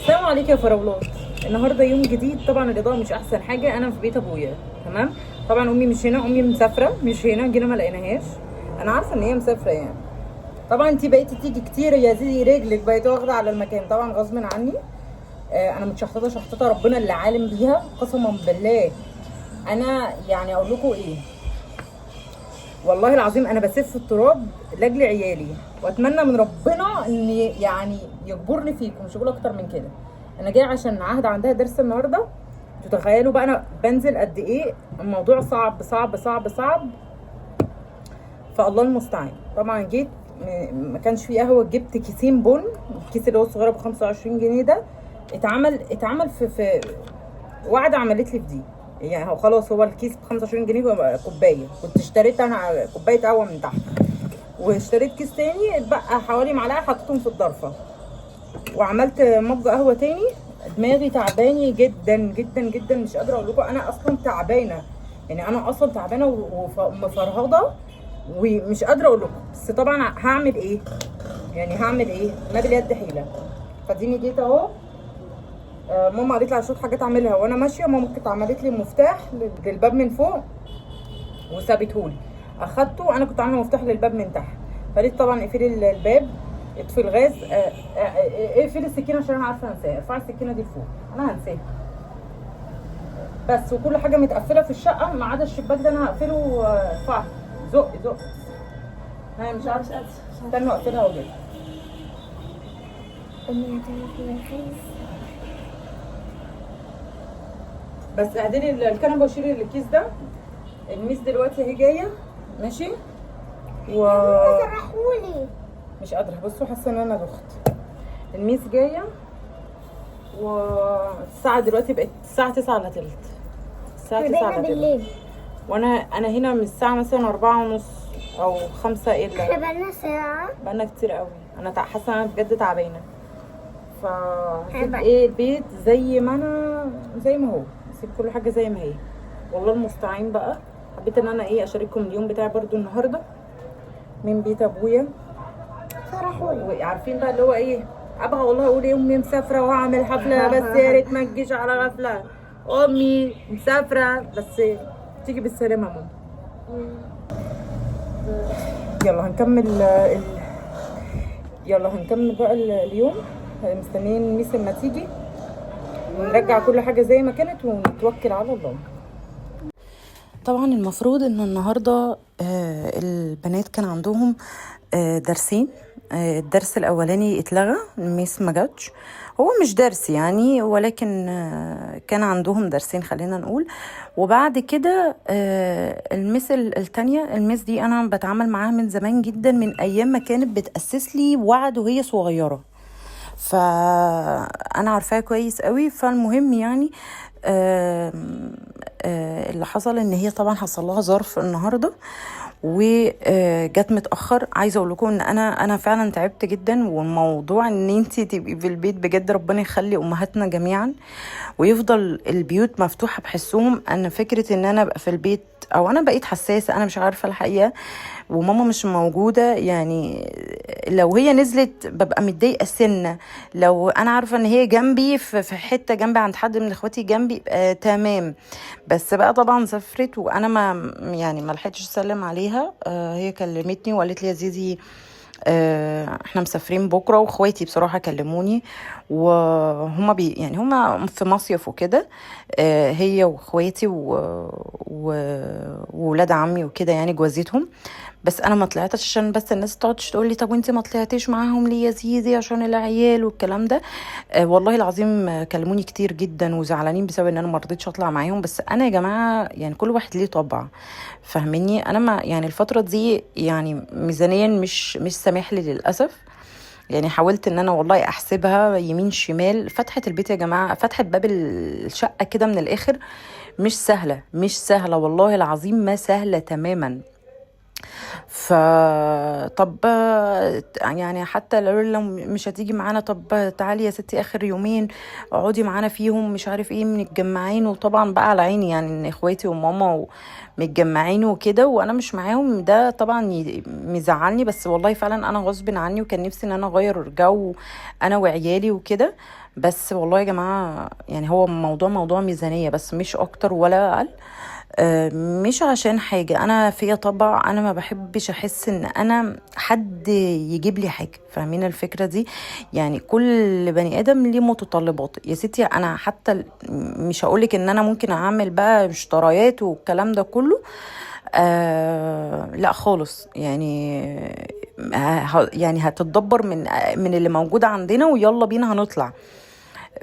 السلام عليكم يا فراولات. النهارده يوم جديد، طبعا الاضاءة مش احسن حاجة. انا في بيت ابويا، تمام. طبعا امي مش هنا، امي مسافرة مش هنا، جينا ما لقيناهاش. انا عارفه ان هي مسافرة يعني. طبعا انتي بقيتي تيجي كتير يا زيزي، رجلك بقيت واخده على المكان طبعا غصب عني. انا متشحططه شحططه ربنا اللي عالم بيها، قسما بالله. انا يعني اقول لكم ايه، والله العظيم انا بسف في التراب لاجل عيالي، واتمنى من ربنا ان يعني يجبرني فيكم، مش هقول اكتر من كده. انا جاية عشان عهد عندها درس النهارده. تتخيلوا بقى انا بنزل قد ايه، الموضوع صعب صعب صعب صعب، فالله المستعان. طبعا جيت ما كانش فيه قهوة، جبت كيسين بن، الكيس اللي هو الصغير ب 25 جنيه ده اتعمل في وعده عملت لي في دي، يعني هو خلاص هو الكيس ب 25 جنيه كوباية، كنت اشتريت انا كوباية قهوة من تحت، واشتريت كيس تاني اتبقى حوالي معلقه حطيتهم في الضرفه، وعملت مج قهوة تاني. دماغي تعباني جدا جدا جدا، مش قادرة اقول لكم انا اصلا تعبانة، يعني انا اصلا تعبانة ومفرهده ومش قادرة اقول لكم. بس طبعا هعمل ايه يعني، هعمل ايه، ما باليد حيله. فاديني جيت اهو. ماما قالت لي على شوية حاجات اعملها وانا ماشية. ماما كانت عملت لي مفتاح للباب من فوق وسابتهولي، اخدته. انا كنت عامله مفتاح للباب من تحت، فقالت طبعا اقفلي الباب، اطفي الغاز، اقفلي السكينة عشان انا عارفه انساها، ارفعي السكينة دي لفوق انا هنساها بس. وكل حاجة متقفله في الشقة ما عدا الشباك ده انا هقفله. ارفعي، زق زق، انا مش عارفه، استنوا اقفلها واجيبها. امي هتعمل فينا الخيز. بس اعدلي الكنبة وشيلي الكيس ده. الميس دلوقتي اهي جاية ماشي، و سرحولي مش قادرة، بصوا حاسه ان انا دخت. الميس جاية والساعة دلوقتي بقت الساعة 8:45، الساعة احنا بقينا 8:45 بالليل، وانا هنا من الساعة مثلا 4:30 او 4:55، احنا بقالنا ساعة، بقالنا كتير قوي. انا حاسه ان انا بجد تعبانة. ف هسيب بقى. ايه البيت زي ما انا، زي ما هو، هسيب كل حاجة زي ما هي، والله المستعان بقى. حبيت ان انا ايه اشارككم اليوم بتاعي برضو النهارده من بيت ابويا. سرحولي. وعارفين بقى اللي هو ايه، ابغى والله اقول ايه، امي مسافرة وهعمل حفلة، بس يا ريت ما تجيش على غفلة. امي مسافرة بس تيجي بالسلامة يا ماما. يلا هنكمل يلا هنكمل بقى اليوم. مستنيين ميس لما تيجي ونرجع كل حاجة زي ما كانت ونتوكل على الله. طبعا المفروض ان النهارده البنات كان عندهم درسين. الدرس الاولاني اتلغى، الميس ما جاتش، هو مش درس يعني، ولكن كان عندهم درسين خلينا نقول. وبعد كده الميس التانية، الميس دي انا بتعامل معاها من زمان جدا، من ايام ما كانت بتأسس لي وعد وهي صغيرة، فانا عارفاها كويس قوي. فالمهم يعني اللي حصل ان هي طبعا حصل لها ظرف النهارده وجت متاخر. عايزه اقول لكم ان انا فعلا تعبت جدا، والموضوع ان انتي تبقي في البيت بجد ربنا يخلي امهاتنا جميعا ويفضل البيوت مفتوحة بحسهم. انا فكرة ان انا ابقى في البيت، او انا بقيت حساسة، انا مش عارفه الحقيقة، وماما مش موجودة، يعني لو هي نزلت ببقى متضايقة سنة، لو انا عارفه ان هي جنبي في حتة جنبي عند حد من اخواتي جنبي تمام. بس بقى طبعا سافرت وانا ما لحقتش اسلم عليها. هي كلمتني وقالت لي يا زيزي احنا مسافرين بكره، واخواتي بصراحة كلموني وهما يعني هما في مصيف وكده، هي واخواتي وولاد عمي وكده، يعني جوازتهم. بس انا ما طلعتش عشان بس الناس تقعدش تقول لي طب وانت ما طلعتيش معاهم ليه يا زيزي عشان العيال والكلام ده. والله العظيم كلموني كتير جدا وزعلانين بسبب ان انا ما رضيتش اطلع معاهم. بس انا يا جماعة يعني كل واحد ليه طبع، فاهميني؟ انا ما يعني الفترة دي يعني ميزانيا مش سامح لي للاسف، يعني حاولت ان انا والله احسبها يمين شمال. فتحه البيت يا جماعة، فتحه باب الشقة كده من الاخر مش سهلة، مش سهلة والله العظيم، ما سهلة تماما. فطب يعني حتى لو مش هتيجي معانا، طب تعالي يا ستي اخر يومين اقعدي معانا فيهم، مش عارف ايه، متجمعين. وطبعا بقى على عيني يعني ان اخواتي وماما متجمعين وكده وانا مش معاهم، ده طبعا مزعلني. بس والله فعلا انا غصب عني، وكان نفسي ان انا اغير جو انا وعيالي وكده. بس والله يا جماعة يعني هو موضوع ميزانية بس، مش اكتر ولا اقل. مش عشان حاجة، أنا فيا طبع أنا ما بحبش أحس إن أنا حد يجيب لي حاجة، فاهمين الفكرة دي؟ يعني كل بني آدم ليه متطلبات يا ستي. أنا حتى مش هقولك إن أنا ممكن أعمل بقى اشترايات والكلام ده كله، لا خالص، يعني يعني هتتدبر من اللي موجود عندنا ويلا بينا هنطلع،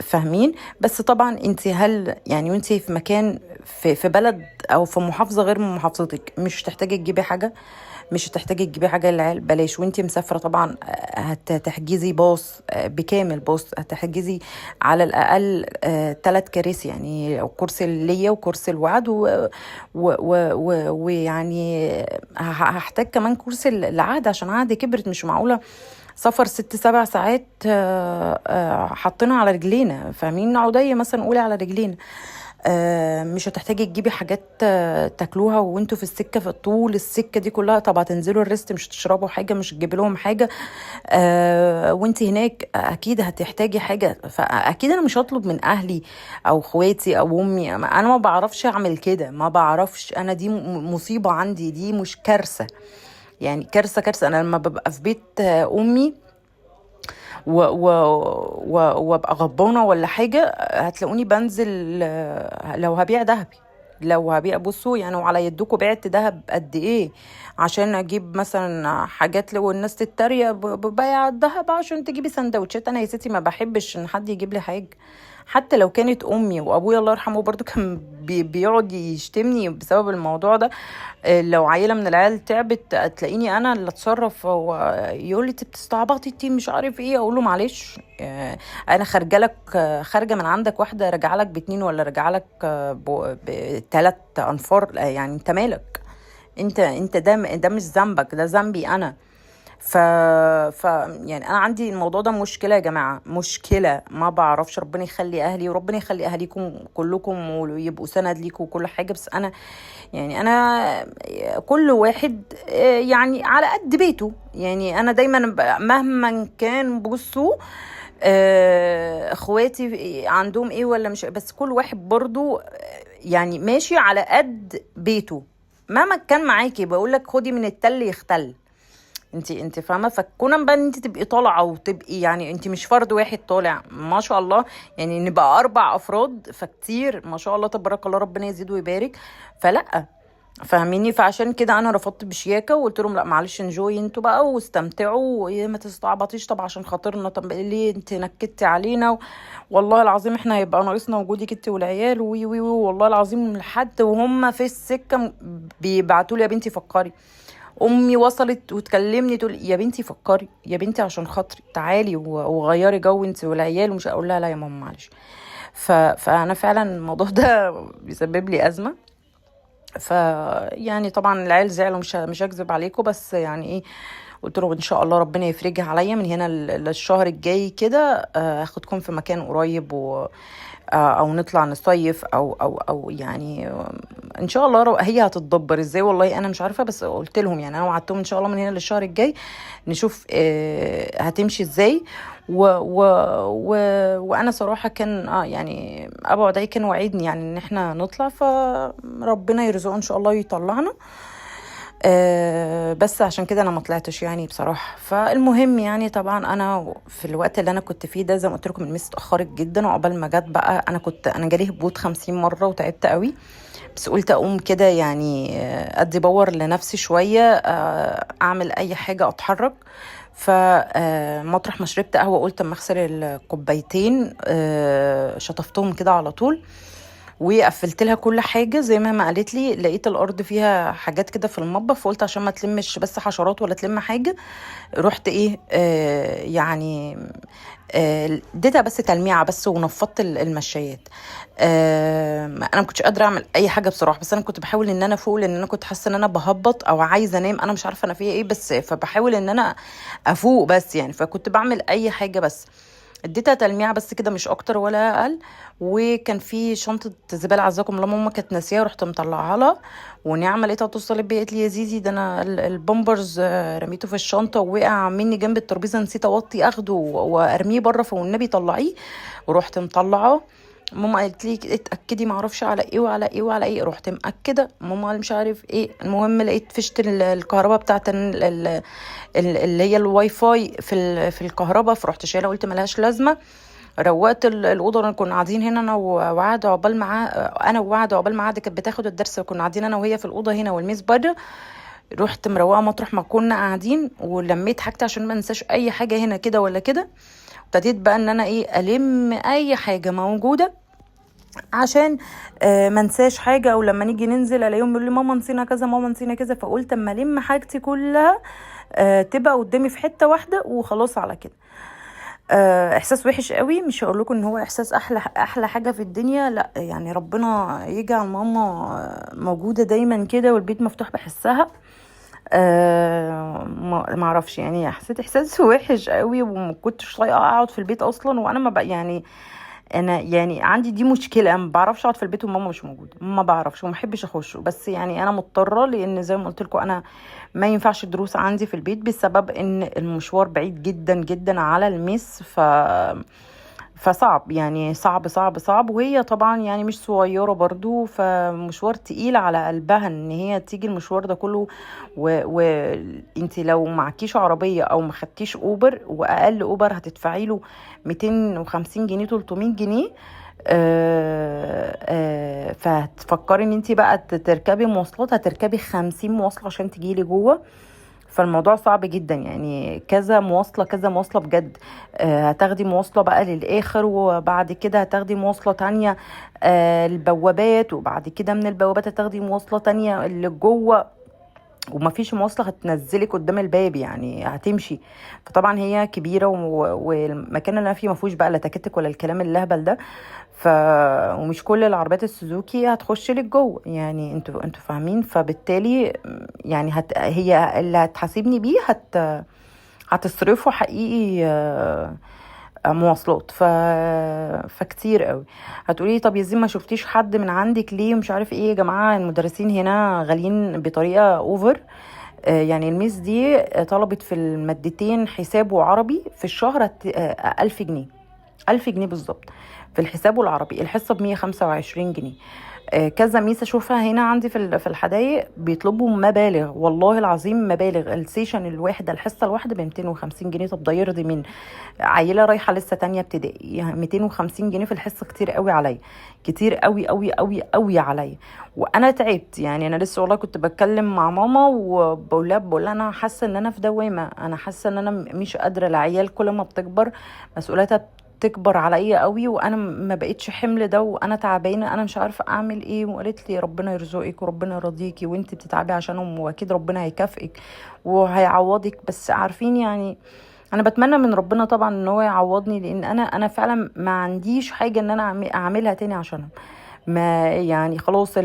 فاهمين؟ بس طبعا انت هل يعني وانت في مكان في بلد او في محافظة غير من محافظتك مش تحتاجي تجيبي حاجة، مش هتحتاجي تجيبي حاجة للعيال، بلاش. وانت مسافرة طبعا هتحجزي باص بكامل باص، هتحجزي على الاقل 3 كراسي، يعني كرسي ليا وكرسي الوعد ويعني هحتاج كمان كرسي العهد عشان عهد كبرت، مش معقولة سفر 6-7 ساعات حاطينها على رجلينا، فاهمين؟ عودية مثلا قولي على رجلينا. مش هتحتاجي تجيبي حاجات تاكلوها وانتوا في السكة، في طول السكة دي كلها. طب هتنزلوا الريست مش هتشربوا حاجة، مش هتجيبي لهم حاجة، وانت هناك اكيد هتحتاجي حاجة. فاكيد انا مش هطلب من اهلي او اخواتي او امي، انا ما بعرفش اعمل كده، ما بعرفش، انا دي مصيبة عندي، دي مش كارثة، يعني كارثة كارثة. انا لما ببقى في بيت امي وابقى غضبانه ولا حاجة، هتلاقوني بنزل، لو هبيع ذهبي، لو هبيع، بصوا يعني وعلى يدكم بعت ذهب قد ايه عشان اجيب مثلا حاجات، لو الناس تتريق ببيع الذهب عشان تجيبي سندوتشات. انا يا ستي ما بحبش ان حد يجيب لي حاجة، حتى لو كانت امي وابويا الله يرحمه برضو كان بيقعد يشتمني بسبب الموضوع ده. لو عيله من العيال تعبت تلاقيني انا اللي اتصرف، ويقول لي انت بتستعبطي انت مش عارف ايه، اقول له معلش، انا خارجه لك، خارجه من عندك واحدة راجعه لك ب2 ولا راجعه لك، ب3 انفار، يعني انت مالك، انت ده مش ذنبك، ده ذنبي انا. ف يعني انا عندي الموضوع ده مشكلة يا جماعة، مشكلة، ما بعرفش. ربنا يخلي اهلي وربنا يخلي اهاليكم كلكم ويبقوا سند ليكم وكل حاجة، بس انا يعني انا كل واحد يعني على قد بيته. يعني انا دايما مهما كان بصوا، اخواتي عندهم ايه ولا مش، بس كل واحد برضو يعني ماشي على قد بيته مهما كان معاكي. بقول لك خدي من التل يختل، انت فاهمه. فكون بقى ان انت تبقي طالعه وتبقي يعني انت مش فرد واحد طالع ما شاء الله، يعني نبقى 4 افراد فكتير ما شاء الله تبارك الله، ربنا يزيد ويبارك. فلا فاهميني. فعشان كده انا رفضت بشياكه وقلت لهم لا معلش انجوي انتوا بقى واستمتعوا، وايه ما تستعبطيش، طب عشان خاطرنا، طب ليه انت نكدتي علينا، والله العظيم احنا هيبقى ناقصنا وجودك انت والعيال وي وي وي، والله العظيم لحد وهم في السكة بيبعتوا لي يا بنتي فكري. امي وصلت وتكلمني تقول يا بنتي فكري يا بنتي عشان خاطري تعالي وغيري جو انت والعيال، ومش اقول لها لا يا ماما معلش. فانا فعلا الموضوع ده بيسبب لي ازمة. يعني طبعا العيال زعلوا، مش هكذب عليكم، بس يعني ايه قلت لهم ان شاء الله ربنا يفرجها عليا من هنا للشهر الجاي كده، اخدكم في مكان قريب او نطلع نصيف او يعني ان شاء الله هي هتتدبر ازاي والله انا مش عارفه، بس قلت لهم يعني انا وعدتهم ان شاء الله من هنا للشهر الجاي نشوف، هتمشي ازاي. وانا صراحة كان، يعني ابو عدي كان وعدني يعني ان احنا نطلع، فربنا يرزقه ان شاء الله ويطلعنا، بس عشان كده انا ما طلعتش يعني بصراحة. فالمهم يعني طبعا انا في الوقت اللي انا كنت فيه ده زي ما قلت لكم المس اتاخرت جدا، وعقبال ما جت بقى انا جالي هبوط 50 مرة وتعبت قوي، بس قلت اقوم كده يعني، ادي باور لنفسي شوية، اعمل اي حاجة اتحرك. مطرح ما شربت قهوة قلت اما اغسل الكوبايتين، شطفتهم كده على طول وقفلت لها كل حاجة زي ما قالت لي. لقيت الارض فيها حاجات كده في المطبخ، فقلت عشان ما تلمش بس حشرات ولا تلم حاجة، رحت ايه، يعني اديتها بس تلميعه بس ونفضت المشايات. انا ما كنتش قادرة اعمل اي حاجة بصراحة، بس انا كنت بحاول ان انا فوق، لان انا كنت حاسه ان انا بهبط او عايزه انام، انا مش عارفه انا فيها ايه، بس فبحاول ان انا افوق بس يعني، فكنت بعمل اي حاجة بس اديتها تلميعه بس كده، مش اكتر ولا اقل. وكان في شنطه زبالة عزاكم الله ماما كانت ناسيها، رحت مطلعها لها ونعمه، لقيتها اتصلت بيا قالت لي يا زيزي ده انا البامبرز رميته في الشنطة ووقع مني جنب الترابيزة، نسيت اوطي اخده وارميه بره، فوالنبي طلعيه. ورحت مطلعاه، ماما قالت لي اتاكدي ما اعرفش على ايه وعلى ايه وعلى ايه، رحت مأكده ماما قال مش عارف ايه. المهم لقيت فيشه الكهرباء بتاعت اللي هي الواي فاي في الكهرباء، فرحت شايله قلت ملهاش لازمه. روقت الاوضة اللي كنا قاعدين هنا انا ووعد عقبال معاه، انا ووعد عقبال ما عاد كانت بتاخد الدرس، وكنا قاعدين انا وهي في الاوضة هنا والميس بره. رحت مروقه مطرح ما كنا قاعدين، ولميت حاجتي عشان ما انساش اي حاجة هنا كده ولا كده. ابتديت بقى ان انا ايه الم اي حاجة موجودة عشان ما انساش حاجة، او لما نيجي ننزل الاقيهم يقولوا لي ماما نسينا كذا، ماما نسينا كذا. فقلت اما الم حاجتي كلها تبقى قدامي في حتة واحدة وخلاص على كده. احساس وحش قوي، مش هقول لكم ان هو احساس احلى حاجة في الدنيا، لا يعني ربنا يجعل ماما موجودة دايما كده والبيت مفتوح بحسها. ما اعرفش يعني، حسيت احساس وحش قوي وما كنتش طايقة اقعد في البيت اصلا. وانا ما بقى يعني انا يعني عندي دي مشكلة، ما بعرفش اقعد في البيت وماما مش موجودة، ما بعرفش وما بحبش اخش، بس يعني انا مضطرة، لان زي ما قلت لكم انا ما ينفعش الدروس عندي في البيت بسبب ان المشوار بعيد جدا جدا على الميس، فصعب يعني، صعب صعب صعب. وهي طبعا يعني مش صغيرة برضو، فمشوار تقيل على قلبها ان هي تيجي المشوار ده كله. وانت لو معكيش عربية او ما خدتيش اوبر، واقل اوبر هتدفعي له 250 جنيه 300 جنيه، فهتفكري ان انت بقى تركبي مواصلات، هتركبي 50 مواصلة عشان تجيلي جوه. فالموضوع صعب جدا يعني، كذا مواصلة كذا مواصلة بجد. هتاخدي مواصلة بقى للآخر، وبعد كده هتاخدي مواصلة تانية البوابات، وبعد كده من البوابات هتاخدي مواصلة تانية اللي جوه، ومفيش مواصلة هتنزلك قدام الباب يعني، هتمشي. فطبعا هي كبيرة والمكان اللي انا فيه مفيهوش بقى لا تكاتك ولا الكلام اللهبل ده، ومش كل العربيات السوزوكي هتخش لك جوه يعني، انتوا فاهمين. فبالتالي يعني هي اللي هتحاسبني بيه هتصرفه حقيقي مواصلات. فكتير قوي. هتقولي طب يا زين ما شفتيش حد من عندك ليه مش عارف ايه. يا جماعة المدرسين هنا غاليين بطريقة over. يعني الميس دي طلبت في المادتين حساب وعربي في الشهر 1000 جنيه، 1000 جنيه بالظبط في الحساب والعربي، الحصة ب125 جنيه. كذا ميس اشوفها هنا عندي في الحدايق بيطلبوا مبالغ، والله العظيم مبالغ. ال session الواحدة، الحصة الواحدة ب 250 جنيه. طب ده يرضي مين؟ عيله رايحة لسه تانية ابتدائي، يعني 250 جنيه في الحصة كتير قوي عليا، كتير قوي قوي قوي قوي عليا. وانا تعبت يعني. انا لسه والله كنت بتكلم مع ماما وبقول لها، بقول لها انا حاسه ان انا في دوامه، انا حاسه ان انا مش قادرة. العيال كل ما بتكبر مسؤوليتها تكبر عليا قوي، وانا ما بقتش حمل ده، وانا تعبانة، انا مش عارفه اعمل ايه. وقالت لي ربنا يرزقك وربنا يرضيكي، وانت بتتعبي عشانهم، واكيد ربنا هيكافئك وهيعوضك. بس عارفين يعني انا بتمنى من ربنا طبعا ان هو يعوضني، لان انا فعلا ما عنديش حاجة ان انا اعملها تاني عشانهم. ما يعني خلاص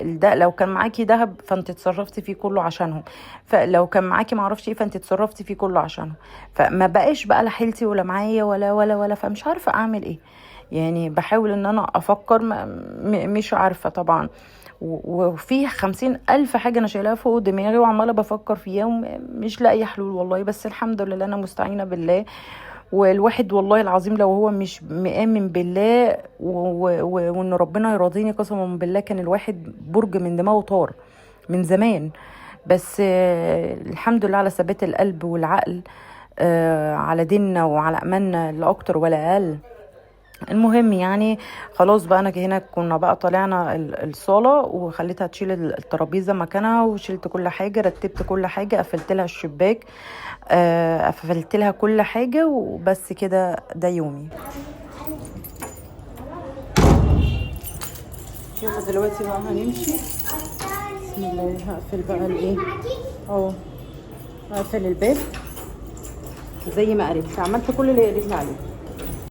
ده لو كان معاكي ذهب فانت اتصرفتي فيه كله عشانهم، فلو كان معاكي معرفش ايه فانت اتصرفتي فيه كله عشانهم. فما بقاش بقى لا حيلتي ولا معايا ولا ولا ولا، فمش عارفه اعمل ايه يعني. بحاول ان انا افكر، مش عارفه طبعا. وفي 50,000 حاجة انا شايلاها فوق دماغي وعماله بفكر فيها ومش لاقيه حلول والله. بس الحمد لله انا مستعينه بالله. والواحد والله العظيم لو هو مش مآمن بالله وان ربنا يرضيني قسما بالله كان الواحد برج من دماغه طار من زمان. بس الحمد لله على ثبات القلب والعقل، على ديننا وعلى اماننا لا اكتر ولا اقل. المهم يعني خلاص بقى انا هنا كنا بقى طلعنا الصالة وخليتها تشيل الترابيزة مكانها، وشلت كل حاجة، رتبت كل حاجة، قفلت لها الشباك، قفلت لها كل حاجة، وبس كده. ده يومي. يلا دلوقتي بقى هنمشي. بسم الله. هقفل بقى الايه، هقفل الباب. زي ما قالت لي، عملت كل اللي هي قالت لي عليه.